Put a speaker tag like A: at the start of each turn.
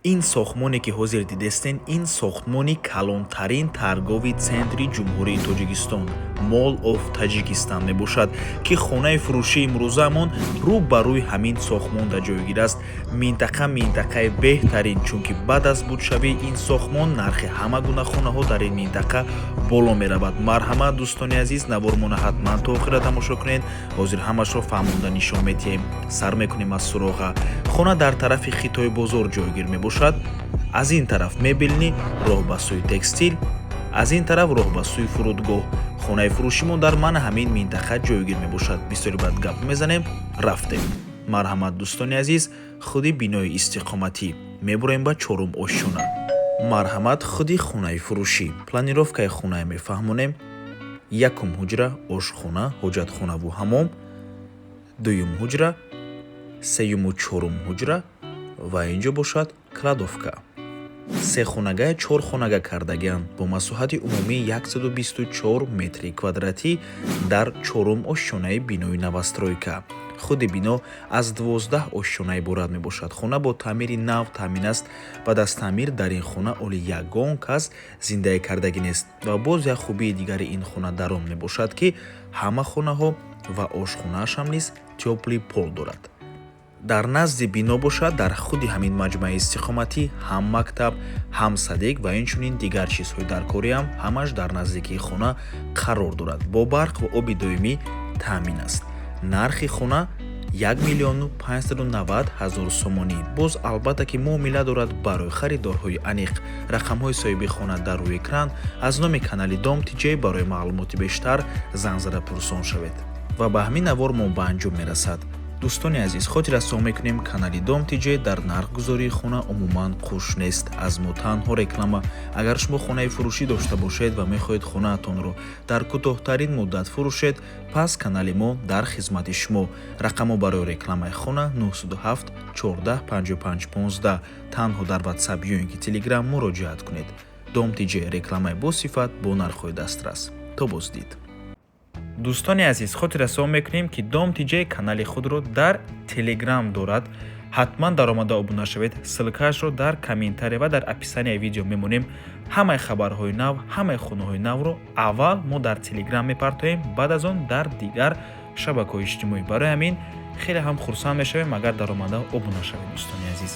A: Ин сохтмоне, ки ҳозир дидестен, ин сохтмони калонтарин торговый центри Ҷумҳурии Тоҷикистон, Mall of Tajikistan мебошад, ки хонаи фурӯшии имрӯзаамон рӯ ба рӯи ҳамин сохтмон дар ҷойгир аст. Минтақа минтақаи беҳтарин, чунки баъд аз будшавии ин сохтмон нархи ҳама гуна хонаҳо дар ин минтақа боло меравад. Марҳамат, дӯстони азиз, навормона ҳатман то охира тамошо кунед. Ҳозир ҳамашро фаҳмонда нишон медиҳем. Сар мекунем аз суроға. Хона дар тарафи Хитои бозор ҷойгир мебошад. Аз ин тараф мебельный, роҳ ба сӯи текстил, аз ин тараф роҳ ба сӯи фурудгоҳ. Хонаи фурӯшимон дар мана ҳамин минтақа ҷойгир мебошад. Бисёри баъд гап мезанем, рафтем. Марҳамат, дӯстони азиз, худи бинои истиқоматӣ. Мебуроем ба чорум ошёна. Марҳамат, худи хонаи фурӯшӣ. Планировкаи хонае мефаҳмонем. Якум ҳуҷра, ошхона, ҳоҷатхонаву ҳамом, дуюм ҳуҷра, сеюму чорум ҳуҷра ва инҷо бошад кладовка. Сехонага, чорхонага кардагианд бо масоҳати умумии 124 метри квадратӣ дар чорум ошёнаи бинои новостройка. Худи бино аз 12 ошёна иборат мебошад. Хона бо таъмири нав таъмин аст. Баъд аз таъмир дар ин хона оли ягон кас зиндагӣ кардагӣ нест. Ва боз як хубии дигари ин хона дар он мебошад, ки ҳама хонаҳо ва ошхонаашам низ тёплый пол дорад. Дар назди бино бошад, дар худи ҳамин маҷмӯаи истиқоматӣ ҳам мактаб, ҳам садик ва инчунин дигар чизҳои даркориам ҳамаш дар наздикии хона қарор дорад. Бо барқ ва оби доимӣ таъмин аст. Нархи хона 1 590 000 сомонӣ. Боз, албатта, ки муомила дорад. Барои харидорҳои аниқ рақамҳои соҳиби хона дар рӯи экран. Аз номи канали Дом ТиJ барои маълумоти бештар занг зада пурсон шавед. Ва ба ҳамин навор мо ба анҷом мерасад. Дӯстони азиз, хотиррасон мекунем, канали Дом ТиJ дар нархгузории хона умуман қуш нест. Аз мо танҳо реклама. Агар шумо хонаи фурӯшӣ дошта бошед ва мехоҳед хонаатонро дар кӯтоҳтарин муддат фурӯшед, пас канали мо дар хизмати шумо. Рақамҳо барои рекламаи хона 907 14 55 15. Танҳо дар Ватсап ё ин ки Телеграм муроҷиат кунед. Дом ТиJ: рекламаи босифат бо нархҳои дастрас. То боздид. Дӯстони азиз, хотиррасон мекунем, ки Дом ТиJ канали худро дар Телеграм дорад. Ҳатман даромада обуна шавед. Ссылкаашро дар комментария ва дар описанияи видео мемонем. Ҳамаи хабарҳои нав, ҳамаи хонаҳои навро аввал мо дар Телеграм мепартоем, баъд аз он дар дигар шабакаҳои иҷтимоӣ. Барои ҳамин хеле ҳам хурсанд мешавем, агар даромада обуна шавед, дӯстони азиз.